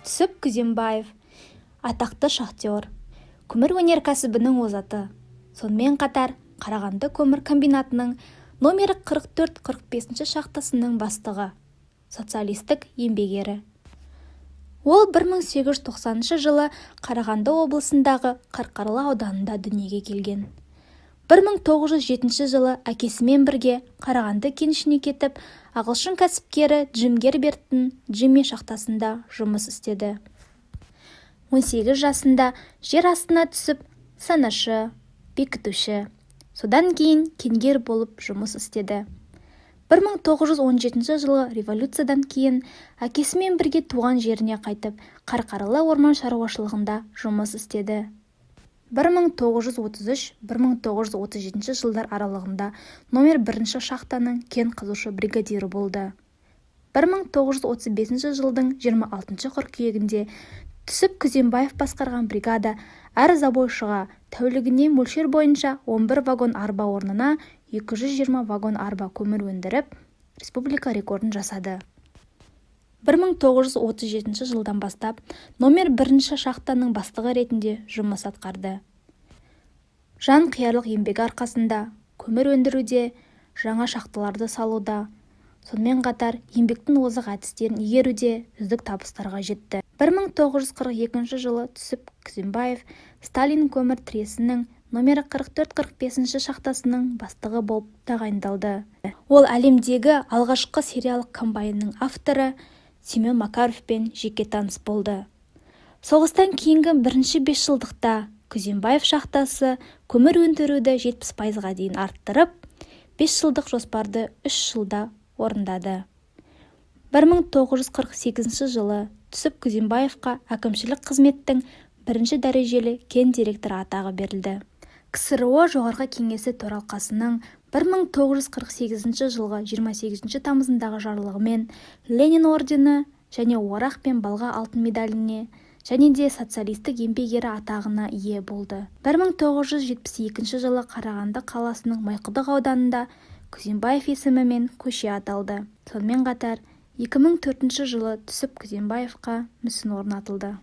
Түсіп Күзембаев – атақты шахтер, көмір өнеркәсібінің озаты, сонымен қатар Қарағанды көмір комбинатының номері 44, 45 шахтасының бастығы, Социалистік Еңбек Ері. Ол 1890 жылы Қарағанды облысындағы Қарқаралы ауданында дүниеге келген. 1907 жылы әкесімен бірге Қарағанды кенішіне кетіп, ағылшын кәсіпкері Джим Герберттің Джимми шахтасында жұмыс істеді. 18 жасында жер астына түсіп, сынашы, бекітуші, содан кейін кенгер болып жұмыс істеді. 1917 жылы революциядан кейін әкесімен бірге туған жеріне қайтып, Қарқаралы орман шаруашылығында жұмыс істеді. 1933-1937 жылдар аралығында номер бірінші шахтаның кен қазушы бригадирі болды. 1935 жылдың 26 қыркүйегінде Түсіп Күзембаев басқарған бригада әр забойшыға тәулігіне мөлшер бойынша 11 вагон арба орнына 220 вагон арба көмір өндіріп, республика рекордын жасады. 1937 жылдан бастап номер бірінші шахтаның бастығы ретінде жұмыс атқарды. Жанқиярлық еңбегі арқасында көмір өндіруде, жаңа шахталарды салуда, сонымен қатар еңбектің озық әдістерін игеруде үздік табыстарға жетті. 1942 жылы Түсіп Күзембаев Сталин көмір тресінің номері 44-45 шахтасының бастығы болып тағайындалды. Ол әлемдегі алғашқы сериялық комбайнның авторы Семен Макаровпен жеке таныс болды. Соғыстан кейінгі бірінші бесжылдықта Күзембаев шахтасы көмір өндіруді 70 пайызға дейін арттырып, 5 жылдық жоспарды 3 жылда орындады. 1948 жылы Түсіп Күзембаевқа әкімшілік қызметтің бірінші дәрежелі кен директоры атағы берілді. КСРО Жоғарғы Кеңесі Төралқасының 1948 жылғы 28 тамызындағы Жарлығымен Ленин ордені және Орақ пен балға алтын медаліне және де Социалистік Еңбек Ері атағына ие болды. 1972 жылы Қарағанды қаласының Майқұдық ауданында Күзембаев есімімен көше аталды. Сонымен қатар 2004 жылы Түсіп Күзембаевқа мүсін орнатылды.